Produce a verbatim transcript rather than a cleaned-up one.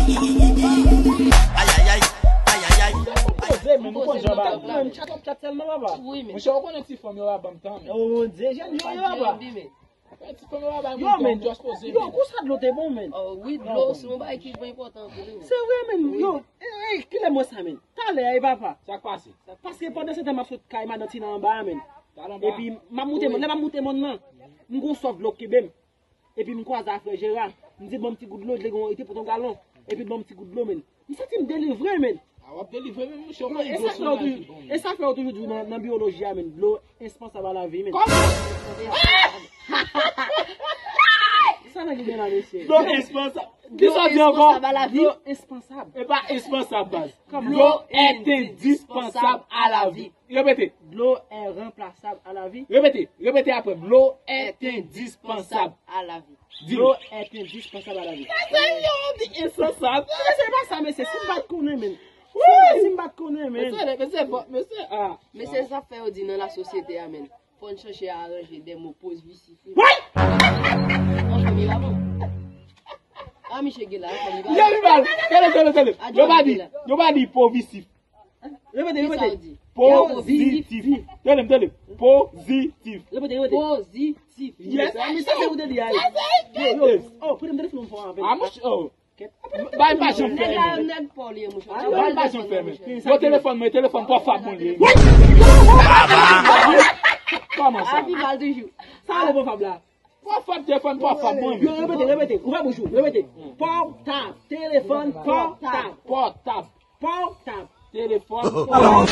Ay, ay, ay, ay, ay, ay. Ou poze, men, ou konn jan bagay. Mwen, chat ap chat sèlman, papa. Wi, men. Monchè, ou konnen ti fanm yo pa ban m tan, men. Oh, Bondye, jèn yo, yo, papa. Ti fanm yo pa ban m tan, just poze, men. Yo, men. Yo, kou sa dlo te bon, men. Oh, wi, dlo, se yon bagay ki enpòtan anpil, wi. Se vre, men. Wi. Yo, eh, eh, kilè mwen sa, men? Talè, eh, papa. Sa k pase? Paske pandan se tan, m ap sot kay madan Tina anba a, men. Epi, m ap moute mòn, lè m ap moute mòn nan, m gon sòf dlo k kenbe m. Epi m kwaze a frè Jera. M di l ban m ti gout dlo, li te gon, li te pote yon galon. Epi l ban m ti gout dlo, men. M santi m delivre, men. A, w ap delivre, men, monchè, w konn dlo se yon bagay ki bon, men. E sa fè yo toujou di w nan, nan biyoloji a, men, dlo endispensab a lavi, men. Kòman? Sa nèg yo gen la, mesye? Dlo endispensab. Ki sa w di ankò? Dlo endispensab a lavi. Dlo endispensab. E pa endispensab, baz. Dlo est indispensable à la vie. Repete. Dlo est remplaçable à la vie. Repete. Repete apre. Dlo est indispensable à la vie. Di. Dlo est indispensable à la vie. Sa se yon di endispensab. Mesye, se pa sa, mesye. Si m pa t konnen, men. Si m pa t konnen, men. Mesye, mesye, bon, mesye, ah. Mesye, sa fè yo di nan la sosyete a, men. Fò n chèche aranje de mo pozisif. Woy! An fanmi la, bon. A, misye gen la, an fanmi la. Yo, li mal. Tande, tande, tande. Yo pa di, yo pa di pozisif. Repete, repete. Kisa w di? Pozitif. Tande m, tande m. Pozitif. Repete, repete. Pozitif. Yes. Sa, sa se ou te di a. Yo, yo. Oh, prete m telefòn fò avè. A, mouch, oh. Bay pa janm fè men. Nèg pa w li ye, mouche. Bay pa janm fè men. Yo, telefòn mwen, telefòn pòfab mwen li ye. Kòman sa? Api mal toujou. Sa ale pòfab la. Pòfab, telefòn pòfab mwen. Yo, repete, repete. Ouvè bouch ou, repete. Pòtab, telefòn pòtab. Pòtab. Pòtab. Telefòn pòtab.